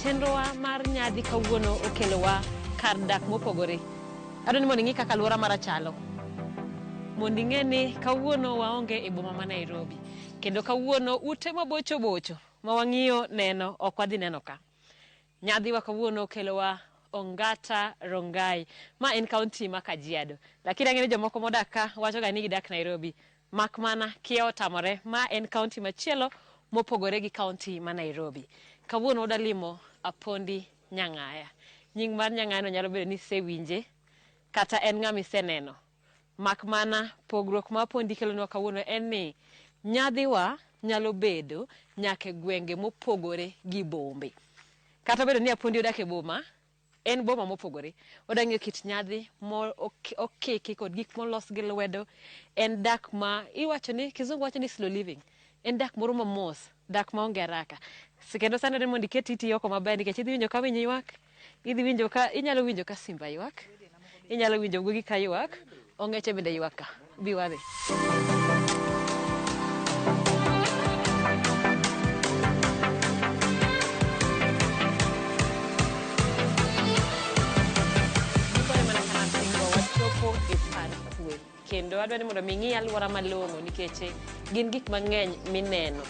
Chenrowa mar nyadhi kawuono okelowa kar dak mopogore. Adwa ni mondo ing'i kaka alwora mara chalo. Mondo ing'e ni kawuono waonge e boma ma Nairobi. Kendo kawuono ute mabocho bocho ma wang'iyo neno ok wadhi neno ka. Nyadhiwa kawuono okelowa Ongata Rongai. Ma en kaunti ma Kajiado. Lakini ang'e ni jomoko modak ka wachoga ni gidak Nairobi. Mak mana kia otamore, ma en kaunti machielo mopogore gi kaunti ma Nairobi. Kawuono wadwa limo Apondi Nyang'aya. Nying mar Nyang'aya no nyalo bedo ni isewinje kata en ng'ama iseneno. Mak mana pogruok ma Apondi kelonwa kawuono en ni nyadhiwa nyalo bedo nyaka e gwenge mopogore gi bombe. Kata obedo ni Apondi odak e boma, En boma mopogore. Wadwa ng'iyo kit nyadhi mo okiki kod gik molos gi lwedo. En dak ma iwacho ni kizungu wacho ni slow living. En dak moro mamos, dak maonge haraka. Kendo sani adwa ni mondo iket iti oko maber nikech idhi winjo ka winy ywak, idhi winjo ka inyalo winjo ka simba ywak, inyalo winjo guogi ka ywak, ong'eche bende ywak ka. Bi wadhi. Gikone mana kaka nasingo, wachopo e par kwe. Kendo adwa ni mondo mi ing'i alwora malong'o nikech eh, gin gik mang'eny mineno.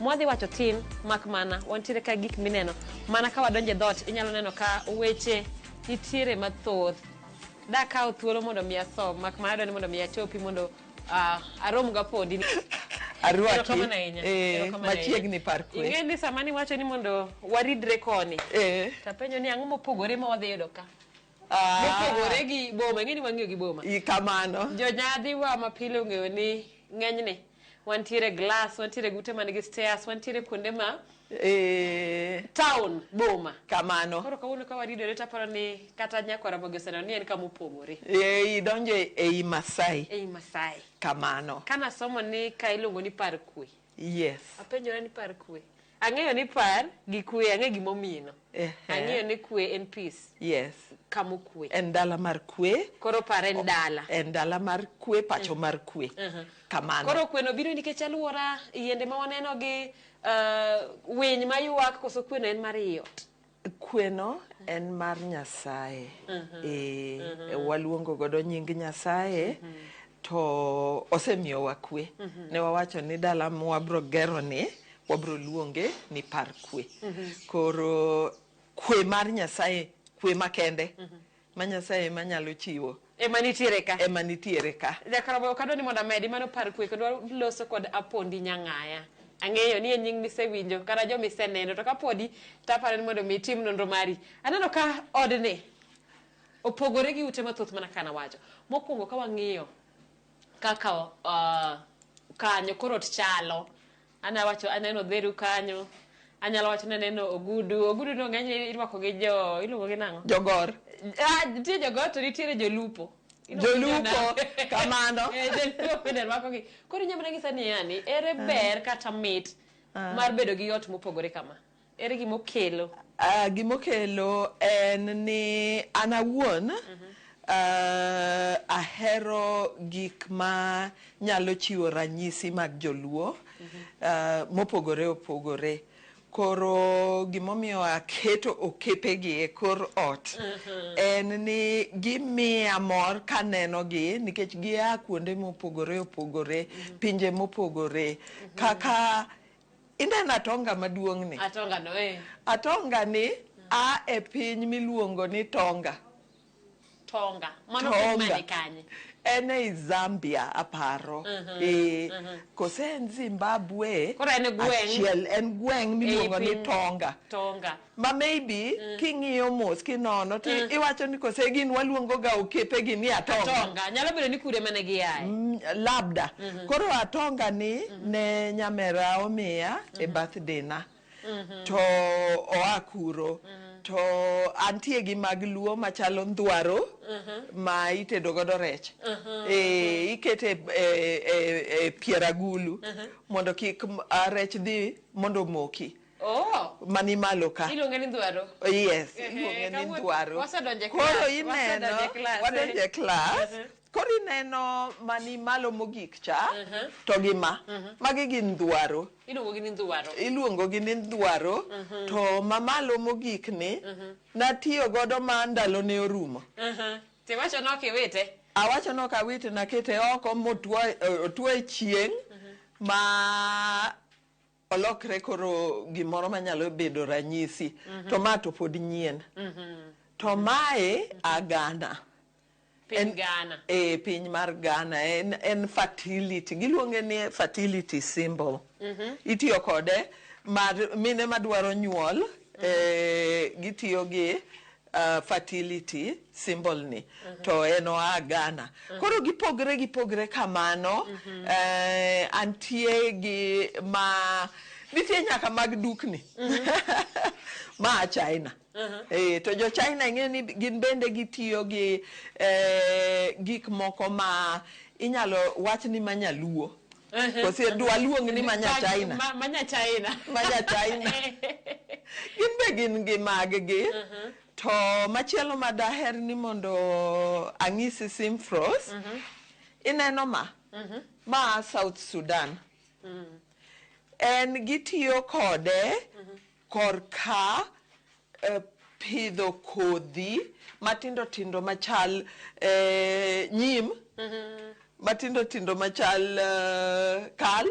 Mwadhi wacho tin mak mana wantiere ka gik mineno. Mana ka wadonjo e dhoot inyalo neno ka weche nitiere mathoth. Dakawo thuolo mondo mi asom, mak mana adwa ni mondo mi achopi mondo uh, arom ga podi. Arwaki. Erokamano ahinya. Eh, Erokamano ahinya. machiegni par kwe. Ing'e ni sama niwacho ni mondo waridre koni. Eh. Tapenjo ni ang'o mopogore ma wadhi yudo ka? Ah. Mopogore gi boma, ing'e ni wang'iyo gi boma. I kamano. Jonyadhiwa ma pile ong'eyo ni ng'enyne wantiere glass, wantiere gute man gi stairs, wantiere kuonde ma Eh, town, boma. kamano. Koro kawuono ka waridore taparo ni kata nyakwa Ramogi oseneno ni en kama opogore. Eh, idonjo ei Masai. Ei Masai. Kamano. Kanasomo ni ka iluongo ni par kwe. Yes. Apenjora ni par kwe. Ang'eyo ni par gi kwe, ang'e gimomino. Ehe. Ang'eyo ni kwe en peace. Yes. Kama okwe. En dala mar kwe. Koro par en dala. En dala mar kwe, pacho mar kwe. Kamano. Koro kweno biro nikech alwora, yiende ma waneno gi uh, winy maywak koso kweno en mar ii ot. Kweno en mar Nyasaye. E, waluongo godo nying Nyasaye to osemiyowa kwe. Ne wawacho ni dala mwabro gero ni wabro luonge ni par kwe. Koro kwe mar Nyasaye, kwe makende ma Nyasaye ema nyalo chiwo Ema nitiere ka. ema nitiere ka. Jakaraboyo ok adwa ni mondo amedi mano par kwe kendo waloso kod Apondi Nyang'aya. Ang'eyo ni en nying misewinjo kata joma iseneno to kapodi to aparo ni mondo mi itim nonro mari. Aneno ka odni opogore gi ute mathoth mana kaka nawacho. Mokwongo ka wang'iyo kaka uh, kanyo kor ot chalo Anya wacho aneno odheru kanyo. Anyalo wacho ni aneno ogudu. Ogudu no ng'enyne irwako gi jo iluongo gi nang'o? Jogor. Ah, nitie jogor to nitiere jolupo. Iluongo gi Jolupo, jonam. kamano. Eh, jolupo bende rwako gi. Koro inyalo mana nyisa ni yani, ere ber kata mit mar bedo gi ot mopogore kama? Ere gima okelo? Ah, gimokelo en ni an awuon ah, ahero gik ma nyalo chiwo ranyisi mag joluo ah, mopogore opogore. Koro gimomiyo aketo okepegi e kor ot en ni gimiya mor kanenogi nikech gia kuonde mopogore opogore, pinje mopogore kaka Ineno atonga maduong' ni? Atonga no eh. Atonga ni a e piny miluongo ni Tonga. Tonga. Mano piny mane kanye? En ei Zambia aparo. Uh -huh, e, uh -huh. Kose en Zimbabwe. Koro en gweng'. Achiel en gweng' miluongo ni Tonga. Tonga. Ma maybe mm. king'iyo mos kinono to mm. iwacho ni kose gin waluongo ga okepe gi ni atonga. Atonga. Nyalo bedo ni kure mane giaye. Mm, labda. Mm -hmm. Koro atonga ni mm -hmm. ne nyamera omiya mm -hmm. e birthday na. Mm -hmm. To oa kuro. Mm -hmm. To antie gi mag luo machalo ndwaro mm -hmm. ma itedo godo rech. Mm -hmm. E, ikete e, e, e pier agulu mm -hmm. mondo kik rech dhi mondo omoki. Oh. Mani malo ka. Iluonge ni ndwaro. Yes, Ehe, iluonge ni kawuono- ndwaro. wasedonjo e Koro class, ineno, wasedonjo e class, wadonjo e eh. class. Koro ineno mani malo mogik cha, to gi ma. Magi gin ndwaro. Iluongo gi ni ndwaro. Iluongo gi ni ndwaro, to mamalo mogik ni, natiyo godo ma ndalo ne orumo. Tiwacho ni ok iwite. Awacho ni ok awite, nakete oko motwo otwo e chieng' ma olokre koro gimoro manyalo bedo ranyisi. To ma to pod nyien. To mae a Ghana. Piny Ghana. E piny mar Ghana en fertility. Giluonge ni fertility symbol. Itiyo kode mar mine madwaro nyuol, gitiyo gi fertility symbol ni. To en oa Ghana. Koro gipogre gipogre kamano. Antie gi ma nitie nyaka mag dukni. Ma a China. To jo China ing'e ni gin bende gitiyo gi gik moko ma inyalo wach ni manyaluo. Kose dwaluong ni manya China. Manya China. Manya China. Gin be gin gi mag gi. To machielo ma daher ni mondo ang'isi Simfros, ineno ma? Ma South Sudan. En gitiyo kode korka pidho kodhi matindo tindo machal nyim, matindo tindo machal kal.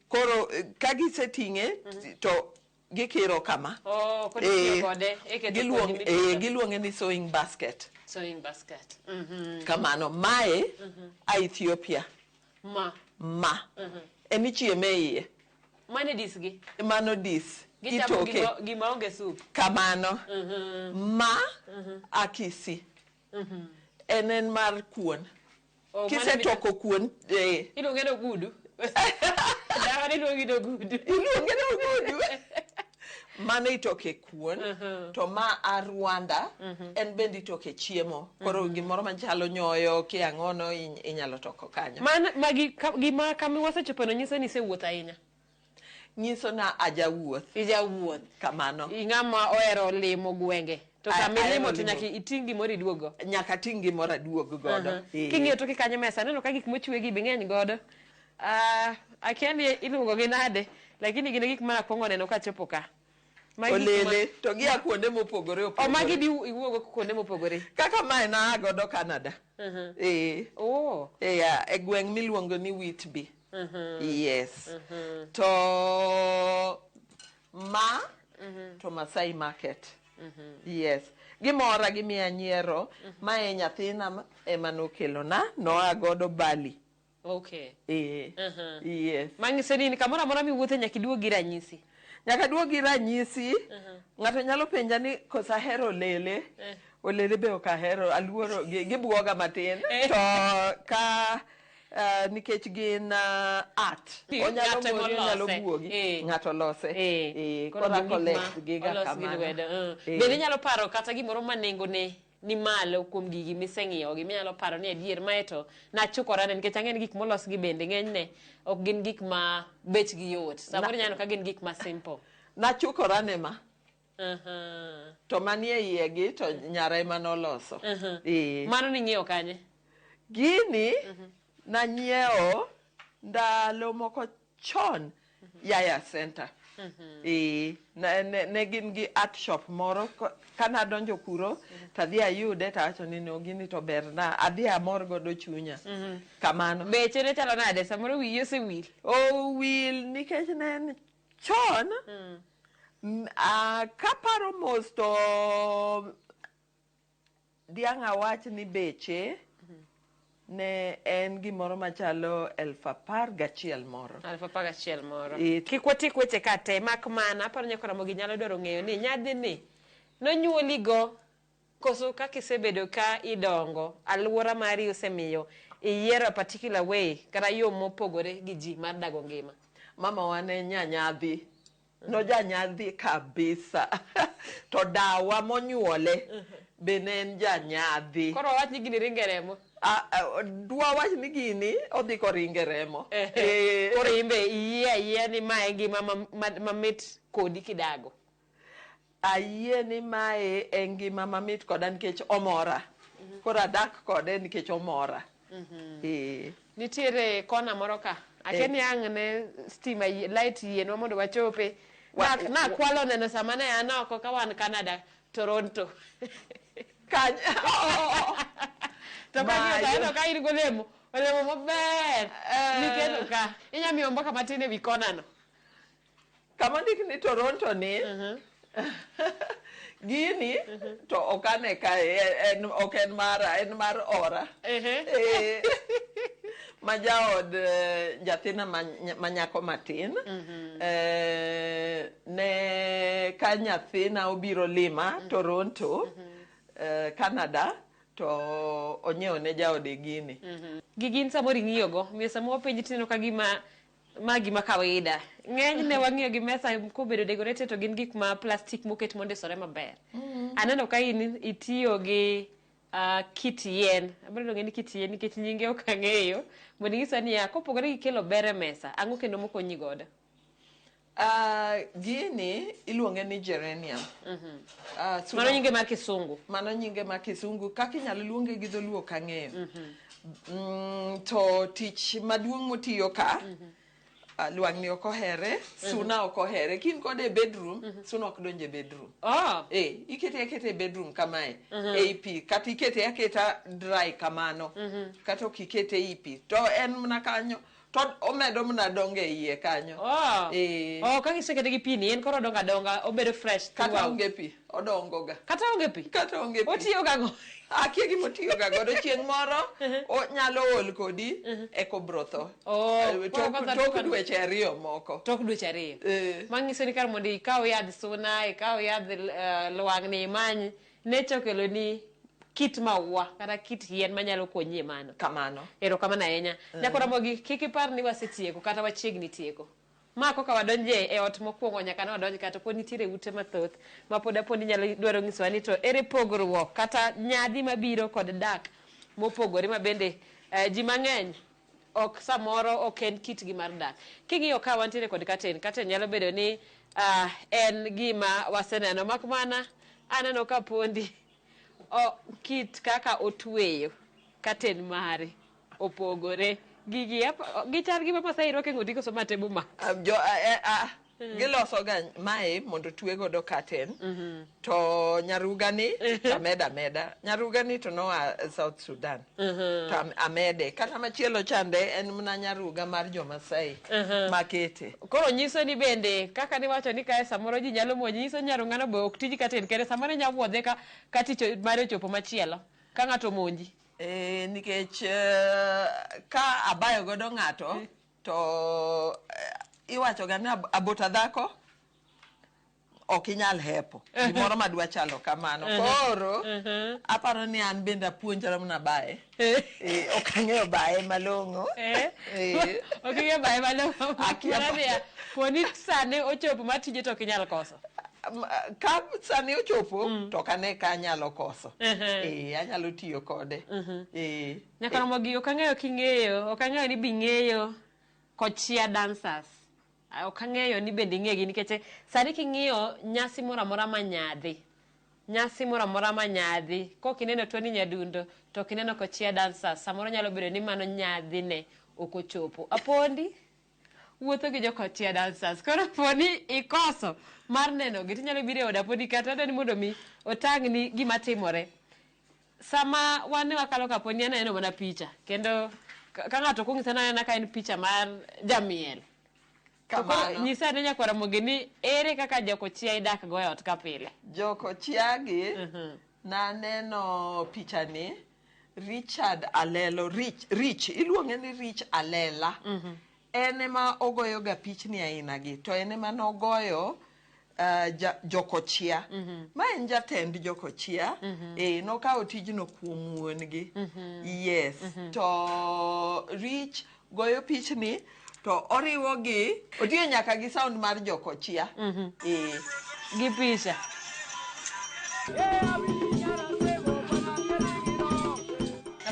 Koro ka giseting'e to gikiro kama. Oh, koro itiyo kode e keto kodhi mipidho. Giluonge ni sowing basket. Sowing basket. Kamano. Mae a Ethiopia. Ma. Ma. En ichieme iye. Mano dis gi. Mano dis. Gichamo Itoke. gima onge soup. Kamano. Ma a Kisii. En mar kuon. Oh, Kisetoko kuon, Iluonge ni ogudu. Dawa iluonge ni ogudu. Iluonge ni ogudu. Mano itoke kuon, to ma a Rwanda, en bende itoke chiemo. Koro gimoro machalo nyoyo, kiang'ono, inyalo toko kanyo. Mano, magi, ka, gima kama wasechopo no nyiso ni isewuotho ahinya. Nyiso na ajawuoth. Ijawuoth. Kamano. Ing'ama ohero limo gwenge. To sama ilimo to ahero nyaka iting' gimoro iduog go. Nyaka ting' gimoro aduog godo. King'iyo toke kanyo mesa, aneno ka gik mochwe gi be ng'eny godo. Akia ni iluongo gi nade, lakini gin e gik mana akwongo neno kachopo ka. Magi gik ma Olele, to gia kuonde mopogore opogore. O, magi bi iwuogo kuonde mopogore. Kaka mae naa godo Canada. Oh. E gweng' miluongo ni Whitby. Yes. To ma to Masai Market. Yes. Gimora gimiya nyiero. Mae nyathina ema nokelona, noa godo Bali. Okay. Yes. Manyiso ni kamoro amora miwuothe nyaka iduog gi ranyisi. Nyaka duog gi ranyisi. Ng'ato nyalo penja ni koso ahero olele. Olele be ok ahero, aluoro gibuoga matin. To ka nikech gin art. Onyalo Ng'ato mori, onyalo molose. buogi. Ng'ato lose. Koro Koro gin gik ma collect giga olos gi kamano. lwedo. Bende inyalo paro kata gimoro ma nengone ni malo kuom gigi miseng'iewo gi minyalo paro ni adier mae to nachukora ne nikech ang'e ni gik molos gi bende ng'enyne ok gin gik ma bechgi yot. Samoro inyalo neno ka gin gik ma simple. Nachukora ne ma. To manie iye gi to nyara ema noloso. Mano ning'iewo kanye? Gini nanyiewo ndalo moko chon Yaya Center. Ne gin gi art shop moro, kana adonjo kuro tadhi ayude tawacho ni no gini to berna, adhi amor godo chunya. Kamano. Beche ne chalo nade? Samoro wiyi osewil. Owil nikech ne en chon. Kaparo mos to diang' awach ni beche ne en gimoro machalo 11,000 moro. 11,000 moro. Kik watiek weche ka te, mak mana aparo ni Ramogi nyalo dwaro ng'eyo ni nyadhi ni nonyuoli go koso kaka isebedo ka idongo, alwora mari osemiyo iyiero a particular way kata yo mopogore gi ji mar dago ngima. Mama wa ne nyanyadhi. Nojanyadhi kabisa. To dawa monyuole be ne en janyadhi. Koro wawach ni gini ringe remo. Dwa wach ni gini odhi koringe remo. Eh. Koro imbe iyie ayiea ni mae ngima mamit kodi kidago. Ayie ni mae e ngima mamit koda nikech omora. Koro adak kode nikech omora. Eh. Nitiere kona moro ka. Akia ni ang' ne stima light yienwa mondo wachope. Nakwalo neno sama ne an oko ka wan Canada, Toronto. Kany To kang'iyo to aneno ka in golemo, olemo maber miketo ka. Inya miyo mbaka matin ewi kona no. Kama ondik ni Toronto ni gini to ok ane kae en ok en mara en mar ora. Eh, ma jaod nyathina ma nyako matin ne ka nyathina obiro lima Toronto, Canada to onyiewo ne jaode gini. Gigi in samoro ing'iyo go, omiyo sama wapenji tineno ka gima ma gima kawaida. Ng'enyne wang'iyo gi mesa kobedo decorated to gin gik ma plastic moket mondisore maber. Aneno ka in itiyo gi kit yien. Abiro luonge ni kit yien nikech nyinge ok ang'eyo. Mondo inyisa niya, kopogore gi kelo ber e mesa, ang'o kendo mokonyi godo? Gini iluonge ni geranium. Mano nyinge mar kisungu. Mano nyinge mar kisungu. Kaka inyalo luonge gi dholuo ok ang'eyo. To tich maduong' motiyo ka, lwang'ni ok ohere, suna ok ohere. Ka in kode e bedroom, suna ok donj e bedroom. Ikete aketa e bedroom kamae, ei pi, kata ikete aketa dry kamano, kata ok ikete ei pi. To en mana kanyo, to omedo mana dongo e iye kanyo. Oh, ka gisekete gi pi ni, en koro odongo adonga, obedo fresh Kata throughout. onge pi, odongo ga. Kata onge pi? Kata onge pi. Otiyo gang'o? Akia gima otiyo ga godo. Chieng' moro, onyalo ol kodi, eka obro tho. Koro Tok dweche ariyo moko. Tok dweche ariyo. Manyiso ni kar mondo ikaw yadh suna, ikaw yadh lwang'ni imany, nature okelo ni kit maua kata kit yien manyalo konyi e mano. Kamano. Erokamano ahinya. Nyako Ramogi, kik ipar ni wasetieko kata wachiegni tieko. Ma koka wadonje e ot mokwongo nyaka ne wadonj kata pod nitiere ute mathoth ma pod apo ni nyalo dwaro nyisowa ni to ere pogruok kata nyadhi mabiro kod dak mopogore ma bende ji mang'eny ok samoro ok en kitgi mar dak. King'iyo ka wantiere kod curtain, curtain nyalo bedo ni en gima waseneno mak mana aneno ka pondi kit kaka otweyo curtain mare opogore. Gigi gichal gi ma Masai rwako e ng'utgi koso ma table mat? Giloso ga mae mondo otwe godo curtain. To nyaruga ni ameda ameda. Nyaruga ni to noa South Sudan. To amede. Kata machielo chande en mana nyaruga mar jo Masai makete. Koro nyiso ni bende kaka niwacho ni kae samoro ji nyalo monji, nyiso ni nyarungano be ok tij curtain kende, samoro inyalo wuodhe ka tich mare ochopo machielo ka ng'ato omonji. Nikech ka abayo godo ng'ato to iwacho ga ni abota dhako ok inyal hepo. Gimoro madwa chalo kamano. Koro aparo ni an bende apuonjra mana baye. Ok ang'eyo baye malong'o. Ok ing'eyo baye malong'o. Akia Mana niya, poni sane ochopo ma tije to ok inyal koso. Ka sani ochopo to ok ane ka anyalo koso. Anyalo tiyo kode. Nyaka Ramogi, ok ang'eyo king'eyo, ok ang'eyo ni bing'eyo Kochia dancers. Ok ang'eyo ni bende ing'egi nikech sani king'iyo nyasi moro amora ma nyadhi, nyasi moro amora ma nyadhi, kok ineno Tony Nyadundo to ok ineno Kochia dancers, samoro nyalo bedo ni mano nyadhine ok ochopo. Apondi wuotho gi jo Kochia dancers. Koro poni ikoso mar neno gi tinyalo biro e od Apondi kata adwa ni mondo mi otang'ni gima timore. Sama wan ne wakalo ka Apondi aneno mana picha kendo ka ng'ato ok onyisa ni anena ka en picha mar jamiel. To koro Kamano. nyisa ane nyakwar Ramogi ni ere kaka jo Kochia idak go e ot ka pile? Jo Kochia gi naneno picha ni Richard Alelo, Rich, iluonge ni Rich Alela. En ema ogoyo ga pichni aina gi, to en ema nogoyo Jokochia. Ma en jatend Jokochia. Nokawo tijno kuom wuon gi. Yes. To Rich goyo pichni. To oriwo gi otiyo nyaka gi sound mar jokochia. Eh. Gi picha.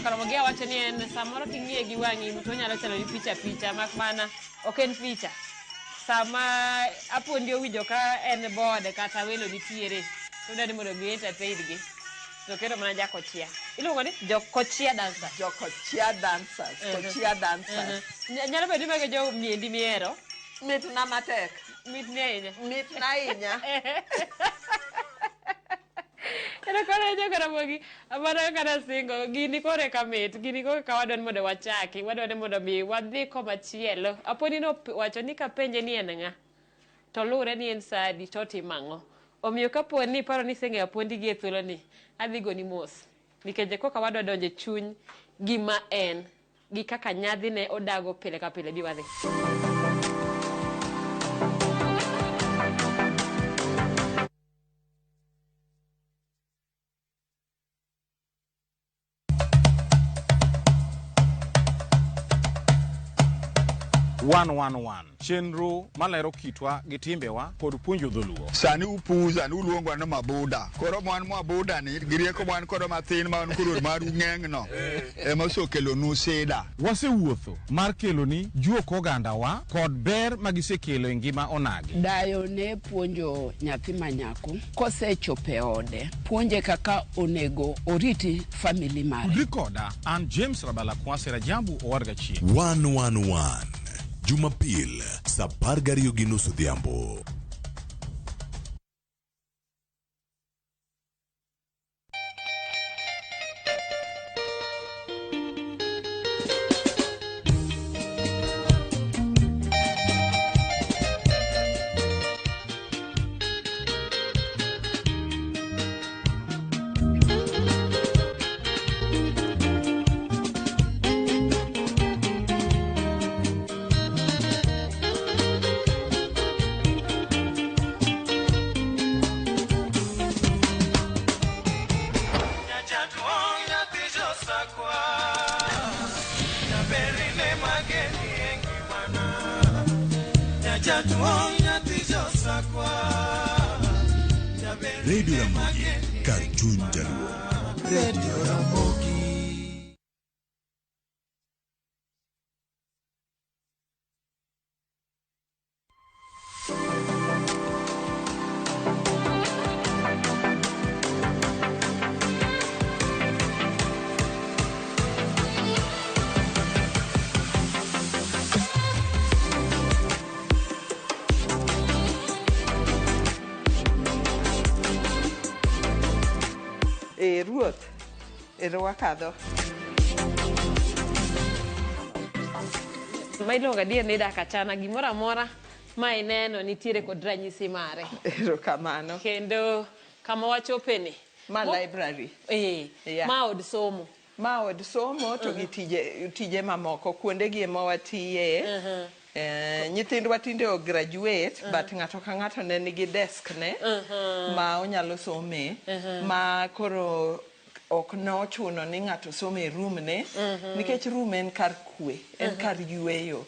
Karamogi awacho ni en samoro king'iye gi wang'i to onyalo chalo ni picha picha mak mana ok en picha. Sama apondi owinjo ka en board kata welo nitiere to odwa ni mondo gi entertain gi to oketo mana jakochia. Iluongo ni jokochia dancer. Jokochia dancers, kochia dancers. Nyalo bedo ni mago e jo miendi mihero. Mitna matek. Mitni ahinya. Mitna ahinya. Erokamano ahinya Karamogi. Mana kaka nasingo, gini koro eka mit, gini koro eka wadwa ni mondo wachaki, wadwa ni mondo mi wadhi komachielo. Aponi nowacho ni kapenje ni en ng'a, to luwre ni en sa adi to otimo ang'o. Omiyo kapo ni iparo ni iseng'eyo Apondi gi e thuoloni, adhi goni mos. Nikech koka wadwa donjo e chuny gima en, gi kaka nyadhine odago pile ka pile. Bi wadhi. One one one chenro malero kitwa gi timbewa kod puonjo dholuo. Sani upuza ni uluongwa ni mabuda. Koro mwan mabuda ni gi rieko mwan kodo mathin ma wan koro maru ng'eng no ema osekelonu sida. Wasewuotho mar keloni juok ogandawa kod ber magisekelo e ngima onagi. Dayo ne puonjo nyathi manyako kosechopo e ode, puonje kaka onego oriti family mare. Tudri koda an James Rabala Kwase Rajabu Owadga Chieng'. 111 Jumapil saa 12:30 odhiambo. Radio Ramogi kar chuny jaluo. Radio Ramogi. E ruoth, ero wakadho. Ma iluongo adier ni dak achana gimoro amora ma ineno nitiere kod ranyisi mare. Erokamano. Kendo kama wachopeni. Ma library. Eh, ma od somo. Ma od somo to gi tije mamoko kuonde gi ema watiye. Nyithindwa tinde o graduate but ng'ato ka ng'ato ne nigi desk ne ma onyalo some ma koro ok nochuno ni ng'ato somo e room ne nikech room en kar kwe, en kar yueyo.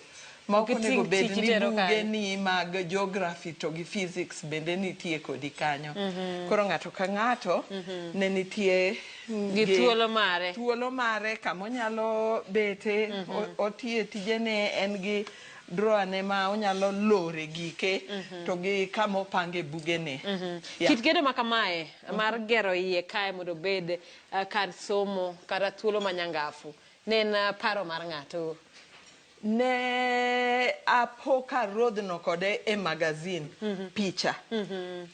Ma ok Ok onego iting' bed tich ni itero buge kanyo. ni mag geography to gi physics bende nitie kodi kanyo. Koro ng'ato ka ng'ato ne nitie Gi thuolo mare. Thuolo mare kama onyalo bete, otiye tijene en gi drawer ne ma onyalo lore gike to gi kama opange bugene. Yeah. Kit gedo ma kamae mar gero iye kae mondo obed kar somo kata thuolo manyangafu ne en paro mar ng'ato. Ne apo karodhno kode e magazine picha.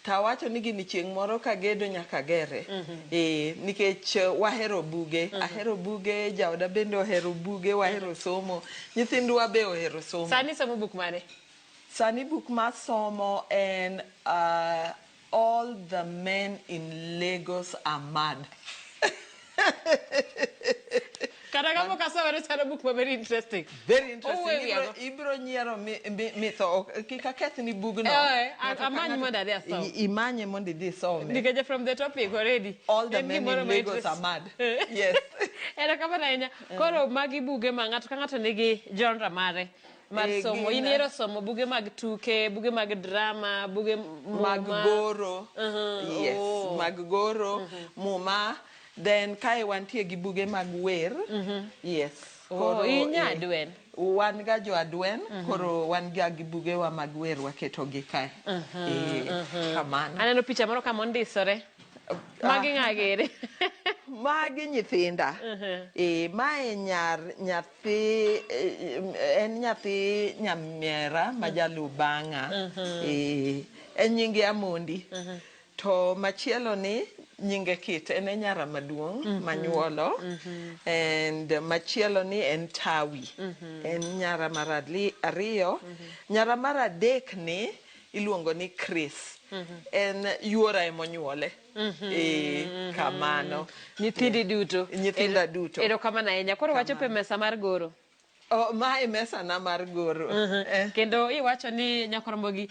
Tawacho ni gini chieng' moro kagedo nyaka gere. E, nikech wahero buge. Ahero buge, jaoda bende ohero buge, wahero somo. Nyithindwa be ohero somo. Sani somo buk mane? Sani buk masomo en All the Men in Lagos Are Mad. Kata kapok asome to chalo buk ma very interesting. Very interesting. Owuoyo e wi Ibro, ang'o? ibro nyiero mitho. Kik aketh ni bugno. Eh, Ng'ato ka amany ng'ato- mondo adhi asom. Imanye mondo idhi isome. Nikech from the topic already. All the En men gimoro in ma Lagos interest- are mad. Yes. Erokamano ahinya. Koro magi buge ma ng'ato ka ng'ato nigi genre mare. Mar Eh, somo. gin- In ihero somo buge mag tuke, buge mag drama, buge mag muma. goro. Yes, Oh. mag goro, muma. Then kae wantie gi buge mag wer. Yes. Oh, in eh, nyadwen. Wan ga jo adwen, koro wan ga gi bugewa mag wer waketogi kae. Eh, kamano. Aneno picha moro ka mondisore. Magi ng'a giri? Magi nyithinda. Eh, mae nyar nyathi eh, en nyathi nyamera ma jalubang'a. Eh, en nyinge Amondi. To machielo ni nyinge Kit, en e nyara maduong' manyuolo. And machielo ni en Tawi. En nyara mar ariyo. Nyara mar adek ni iluongo ni Chris. En yuora emonyuole. Eh, kamano. Nyithindi duto. Nyithinda duto. Erokamano ahinya. Koro wachopo e mesa mar goro. Oh, mae mesana mar goro. Eh. Kendo iwacho ni nyakorombogi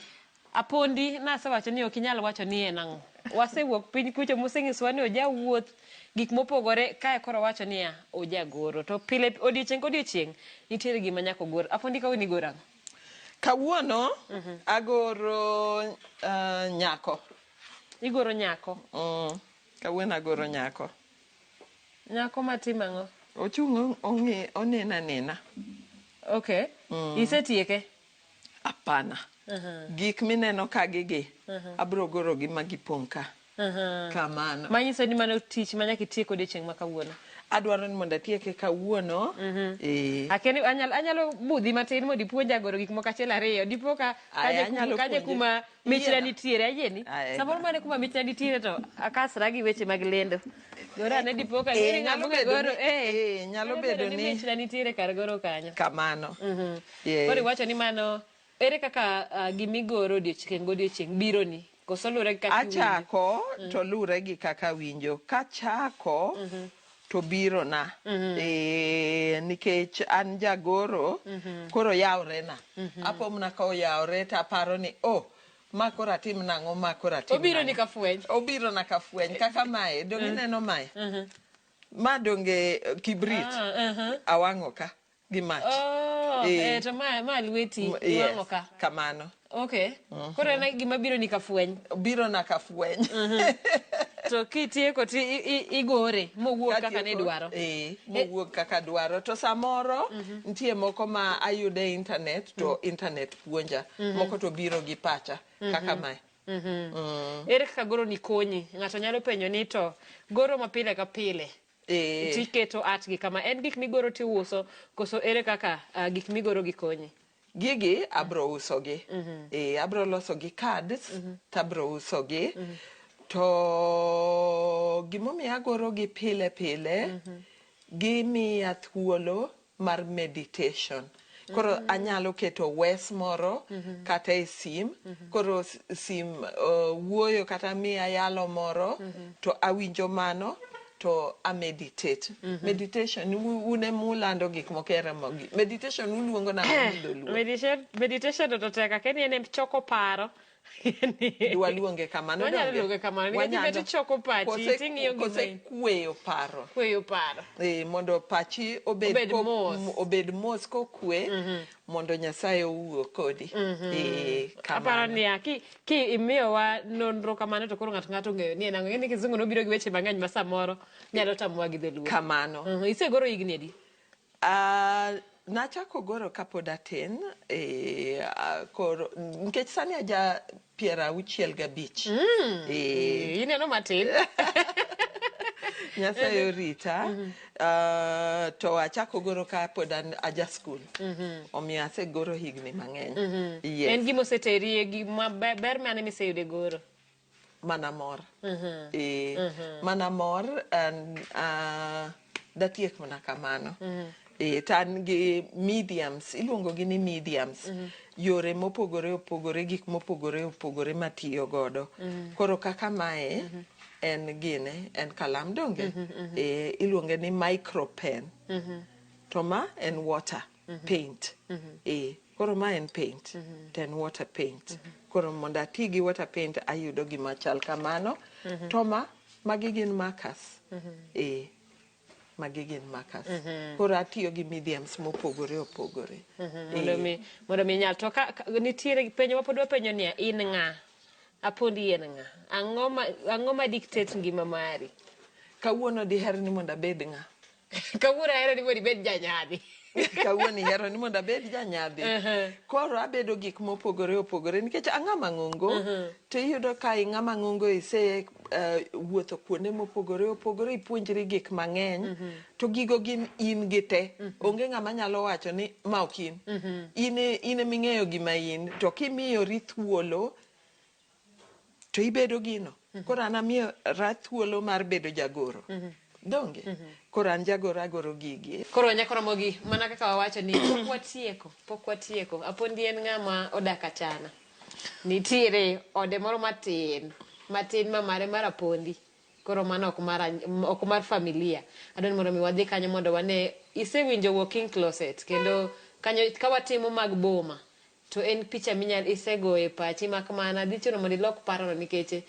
apondi nasewacho ni ok inyal wacho ni en ang'o. Wasewuok piny kucho mosenyisowa ni ojawuoth gik mopogore kae koro wacho niya ojagoro. To pile odiochieng' kodiochieng' nitiere gima nyaka ogor. Apondi kawuono igoro ang'o? Kawuono agoro nyako. Igoro nyako. Kawuono agoro nyako. Nyako matimo ang'o? Ochung' ong'i onena nena. Okay. Isetieke? Hapana. Gik mineno kagi gi, abro goro gi ma gipong' ka. Kamano. Manyiso ni mano tich ma nyaka itiek odiochieng' ma kawuono. Adwaro ni mondo atieke kawuono. Eh. Akia ni anyalo budhi matin mondo ipuonja goro gik moko achiel ariyo. Dipo ka Aya, anyalo kaje puonji. kuma michna Yiena. nitiere ayieni. Aya, Samoro mane kuma michna nitiere to akasra gi weche mag lendo. Goro ane dipo ka Eh, ng'eni nyalo ng'ama onge bedo goro. ni- Eh, eh, nyalo bedo ni- michna nitiere kar goro kanyo. Kamano. Yeah. Koro iwacho ni mano ere kaka gimigoro odiochieng' godiochieng' bironi? Koso luwore gi kaka iwinjo? Achako to luwre gi kaka winjo. Kachako to birona. Eh, nikech an jagoro, koro yawre na. Apo mana ka oyawre to aparo ni oh, ma koro atim nang'o, ma koro atim Obiro ni nang'o. ka fweny. Obiro na ka fweny kaka mae, donge ineno mae? Ma donge kibrit awang'o ka gi mach. Oh, Eh. eh, to ma lweti Yes, iwang'o ka. kamano. Okay. Koro en gima biro ni ka fweny. Biro na ka fweny. To kitieko to igore mowuok kaka Katieko, ne idwaro. Eh, mowuok kaka dwaro. To samoro nitie moko ma ayudo e internet to internet puonja. Moko to biro gi pacha kaka mae. Ere kaka goro ni konyi? Ng'ato nyalo penjo ni to goro ma pile ka pile. Eh. Tiketo art gi kama en gik migoro tiuso koso ere kaka gik migoro gi konyi? Gigi abro uso gi. Eh, abro loso gi cards to abro uso gi. To gimomiyo agoro gi pile pile, gimiya thuolo mar meditation. Koro anyalo keto wes moro kata e sim, koro sim wuoyo kata miya yalo moro to awinjo mano to a meditate. Meditation un ema ulando gik moko e Ramogi. Meditation uluongo nang'o gi dholuo? Meditation to tek akia ni en choko paro. Dwaluonge kamano. Wanyalo donge? luonge kamano, nikech Wanyalo. ibet ichoko pachi, ting'iyo gima Kose in. kweyo paro. Kweyo paro. Mondo pachi obed Obed mos. obed mos kokwe, mondo Nyasaye owuo kodi. Aparo Kamano. niya, ki imiyowa nonro kamano to koro ng'ato ong'eyo ni en ang'o. Ing'e ni kizungu nobiro gi weche mang'eny ma samoro nyalo tamowa gi dholuo. Kamano. Isegoro higni adi? Nachako goro kapod atin, koro, nikech sani aja 65. Ineno matin. Nyasaye orita. To achako goro kapod an aja skul. Omiyo asegoro higni mang'eny. Yes. En gima oseteri, gima ber mane miseyudo e goro? Mana mor. Mana mor, and, datiek mana kamano. To an gi mediums, iluongo gi ni mediums. Yore mopogore opogore, gik mopogore opogore matiyo godo. Koro kaka mae, en gine, en kalam donge? Iluonge ni micro pen. To ma en water paint. Koro ma en paint, to en water paint. Koro mondo ati gi water paint ayudo gima chal kamano. To ma, magi gin markers. Magi gin markers. Koro atiyo gi mediums mopogore opogore. Mondo mi inyal. To ka nitiere penjo ma pod wapenjo niya, in ng'a? Apondi en ng'a? Ang'o ma dictate ngima mari? Kawuono diher ni mondo abed ng'a? Kawuono ahero ni mondo ibed janyadhi. Kawuono ihero ni mondo abed janyadhi. Koro abedo gik mopogore opogore nikech ang'ama ng'ongo. To iyudo ka ing'ama ng'ongo ise wuotho kuonde mopogore opogore, ipuonjri gik mang'eny. To gigo gin in gi te. Onge ng'ama nyalo wacho ni ma ok in. In eming'eyo gima in. To kimiyori thuolo to ibedo gino. Koro an amiyora thuolo mar bedo jagoro. Donge? Koro an jagoro, agoro gigi. Koro nyaka Ramogi, mana kaka wawacho ni pok watieko. Apondi en ng'ama odak achana. Nitiere ode moro matin, matin ma mare mar Apondi. Koro mano ok mar familia. Adwaro ni mondo mi wadhi kanyo mondo wane, isewinjo walk-in closet, kendo kanyo ka watimo mag boma, to en picha minyal isegoyo e pachi, mak mana dhi chuno mondo ilok parono nikech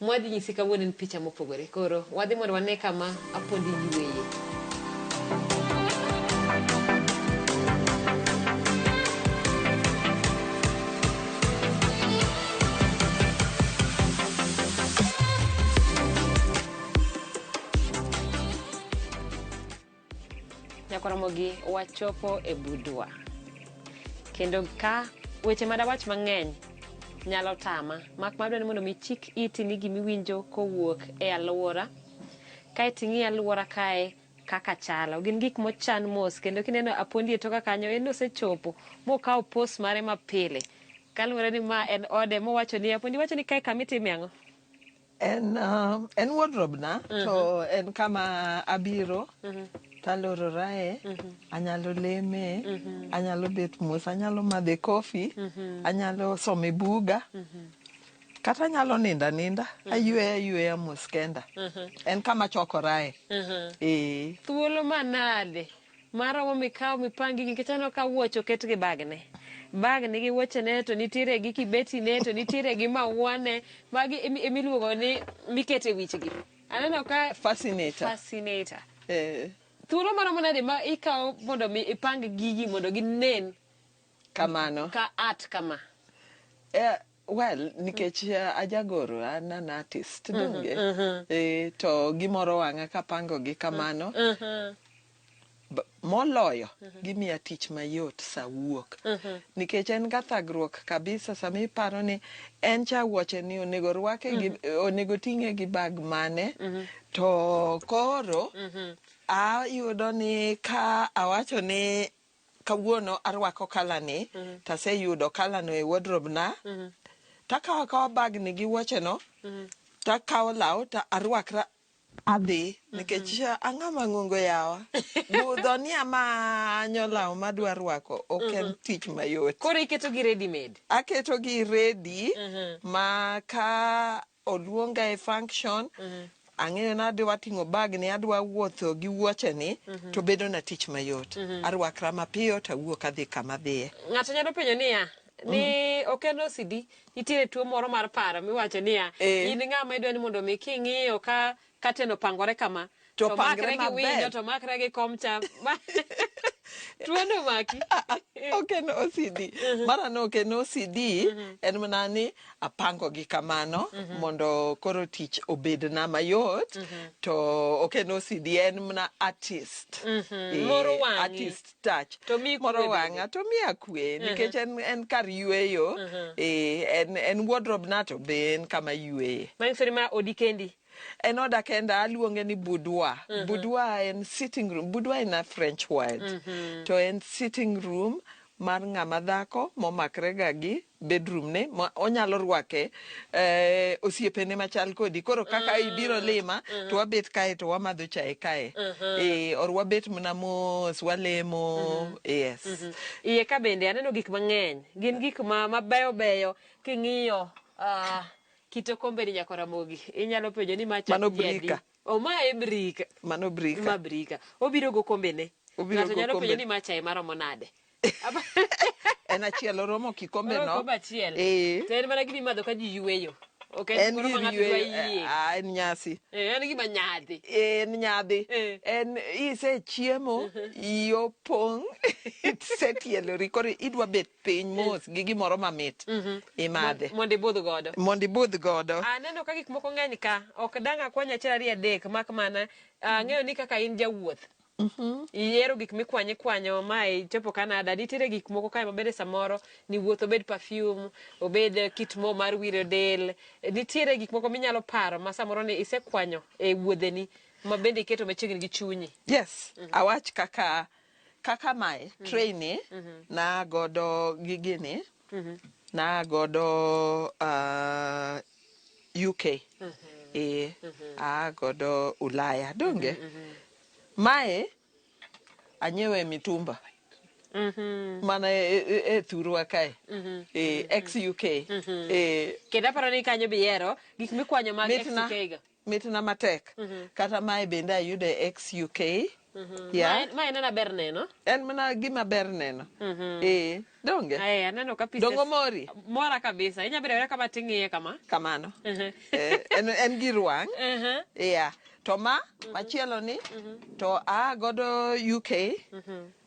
mwadhi nyisi kawuono en picha mopogore. Koro wadhi mondo wane kama Apondi yweye. Nyaka Ramogi, wachopo e budwa. Kendo ka weche madawach mang'eny nyalo tama, mak madwa ni mondo mi chik iti ni gimiwinjo kowuok e alwora. Kaeto ing'i alwora kae kaka chalo. Gin gik mochan mos, kendo kineno Apondi e toka kanyo, en osechopo mokawo pos mare mapile. Kaluwore ni ma en ode mowacho ni, Apondi wacho ni kae kama itime ang'o? En wardrobe na, to en kama abiro, talororae, anyalo leme, anyalo bet mos, anyalo madhe kofi, anyalo some buga, kata anyalo nindo aninda, ayweyo ayweya mos kenda. En kama chokorae. Thuolo manade maromo mikaw mipangi nikech aneno ka wuoche oket gi bagne. Bag nigi wuochene, to nitiere gi kibetine, to nitiere gi mauane. Magi emiluongo ni mikete wichgi. Aneno ka Fascinator. Fascinator. Thuolo maromo nade ma ikawo mondo mi ipang gigi mondo ginen kamano ka art kama? Well, nikech ajagoro, an an artist, donge? To gimoro wang'a kapango gi kamano. Moloyo, gimiya tich mayot sa wuok. Nikech en ga thagruok kabisa sama iparo ni en cha wuoche ni onego rwake gi, onego ting'e gi bag mane. To koro, ayudo ni ka awacho ni kawuono arwako kala ni, taseyudo kala no e wardrobe na, takawo akawa bag ni gi wuoche no, takawo law ta arwakra adhi, nikech ang'ama ng'ongo yawa. Budho ni amanyo law madwa rwako, ok en tich mayot. Koro iketo gi ready made? Aketo gi ready, ma ka oluonga e function, ang'eyo ni adwa ting'o bag ni, adwa wuotho gi wuoche ni, to bedo na tich mayot. Arwakra mapiyo to awuok adhi kama adhiye. Ng'ato nyalo penjo niya, ni ok en OCD, nitiere tuo moro mar paro miwacho niya, in ng'ama idwa ni mondo mi king'iyo ka curtain opangore kama, To to pangre makre gi winjo, maber. to makre gi kom cha. Tuo no maki. Ok en OCD. Mara no ok en OCD, en mana ni apango gi kamano mondo koro tich obedna mayot, to ok en OCD, en mana artist. Moro wang'i. Artist touch. To miyi Moro kwe bende. wang'a, to miya kwe, nikech en kar yweyo. En wardrobe na to be en kama yweye. Manyiso ni ma odi kendi? En oda kenda, aluonge ni boudoir. Boudoir en sitting room. Boudoir en a French word. To en sitting room mar ng'ama dhako momakre ga gi bedroom ne, ma onyalo rwake osiepene machal kodi. Koro kaka ibiro lima, to wabet kae to wamadho chae kae. Or wabet mana mos, walemo. Yes. Iye ka bende aneno gik mang'eny. Gin gik mabeyo beyo king'iyo, kit okombe ni nyaka Ramogi. Inyalo penjo ni ma chak Mano ji adi? brika. O, ma e brika. Mano brika. Ma brika. Obiro go kombene. Obiro Ng'ato go nyalo penjo kombe. ni ma chae maromo nade? En achiel oromo kikombe Oromo no. kikombe achiel. To en mana gima imadho ka ji yweyo. Ok en En gimoro ma gir ng'ato dwa yweyo, yie. ah, en nyasi. Eh, en gima nyadhi. En nyadhi. Eh. En isechiemo, iyi opong', isetielori, koro idwa bet piny mos gi gimoro mamit. Imadhe. Mondo ibudh godo. Mondo ibudh godo. Aneno ka gik moko ng'eny ka. Ok dang' akwany achiel ariyo adek mak mana ang'eyo ni kaka in jawuoth. Ihero gik mikwanyo ikwanyo ma ichopo Canada. Nitiere gik moko kae mabende samoro ni wuoth obed perfume, obed kit mo mar wiro del. Nitiere gik moko minyalo paro ma samoro ni isekwanyo e wuodheni ma bende iketo machiegni gi chunyi. Yes, awach kaka kaka mae tray ni na godo gi gini na godo UK e aa godo Ulaya donge mae anyiewe e mitumba mana e thurwa kae e ex UK e Kendo aparo ni kanyo bihero gik mikwanyo mag mitna XUK ga. mitna matek kata mae bende ayudo e ex UK yeah. Ma en ena ber neno. En mana gima ber neno. Eh, donge? Ae, aneno ka pieces. Dongo mori? Mora kabisa. Inya bedo abeda kama ting'iye kama. Kamano. Eh, en gir wang'. Yeah. To ma, machielo ni, to aa godo UK.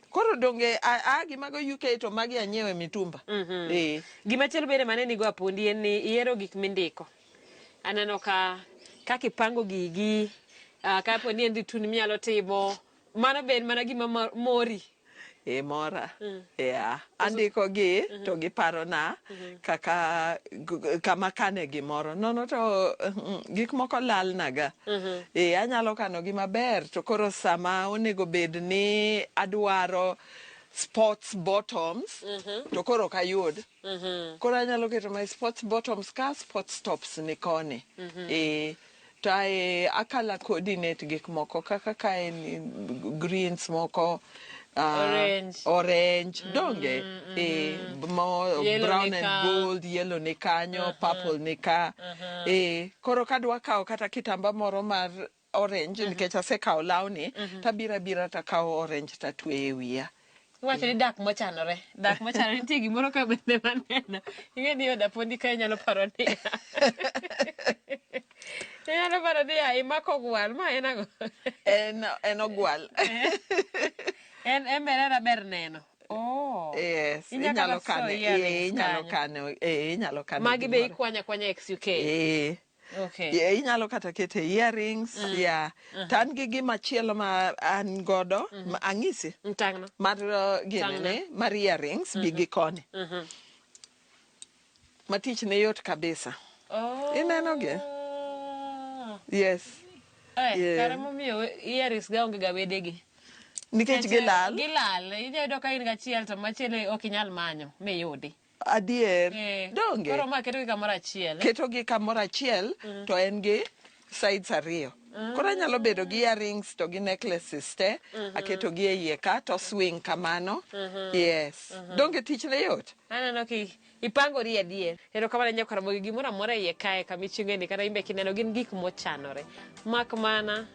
Koro donge aa gi mago UK to magi anyiewe mitumba. Eh. Gima chielo bende mane nigo apondi en ni ihero gik mindiko. Aneno ka kaka ipango gigi, kapo ni en ritun minyalo timo, mano be en mana gima mori. E mora. Yeah. Andiko gi to giparona kaka kama kane gimoro. Nono to gik moko lalnaga. E anyalo kano gi maber to koro sama onego bed ni adwaro sports bottoms to koro ok ayud. Koro anyalo keto my sports bottoms ka sports tops ni koni. E to akala coordinate gik moko kaka ka en greens moko Orange. orange donge e mo Yellow brown ni and ka. gold yellow ni kanyo purple ni ka e koro kadwa kawo kata kitamba moro mar orange nikech asekawo lawni tabiro abira takawo orange tatweyo e wiya. Iwacho ni dak mochanore. Dak mochanore nitie gimoro ka bende maneno. Ing'e ni od Apondi ka inyalo paro niya. Inyalo paro niya imako ogwal. Ma en ang'o? En ogwal. En en ber neno. Oh. Yes, Inyalo inyalo kata kane, soyo earrings inyalo kanyo. kano, inyalo kano. Magi be gimoro. ikwanyo akwanya XUK. Eh. Okay. Yeah, inyalo kata kete earrings, yeah. To an gi gimachielo ma an godo, ma ang'isi. Tang'na. Mar gini Tang'na. ni, mar earrings, bi gi koni. Ma tich ne yot kabisa. Oh. Ineno gi? Yes. Eh, Yeah. kare momiyo earrings ga onge ga wedegi. Nikech gilal. Gilal. Inyalo yudo ka in gachiel to machielo ok inyal manyo miyudi. Adier. Eh, Donge? Koro ma ketogi kamoro achiel. Ketogi kamoro achiel to en gi sides ariyo. Koro anyalo bedo gi earrings to gi necklaces te, aketogi e iye ka to swing kamano. Yes. Donge tich ne yot? Aneno ki ipangori adier. Erokamano nyakwar Ramogi, gimoro amora e iye kae kama ichung'e ni kata in be kineno gin gik mochanore. Mak mana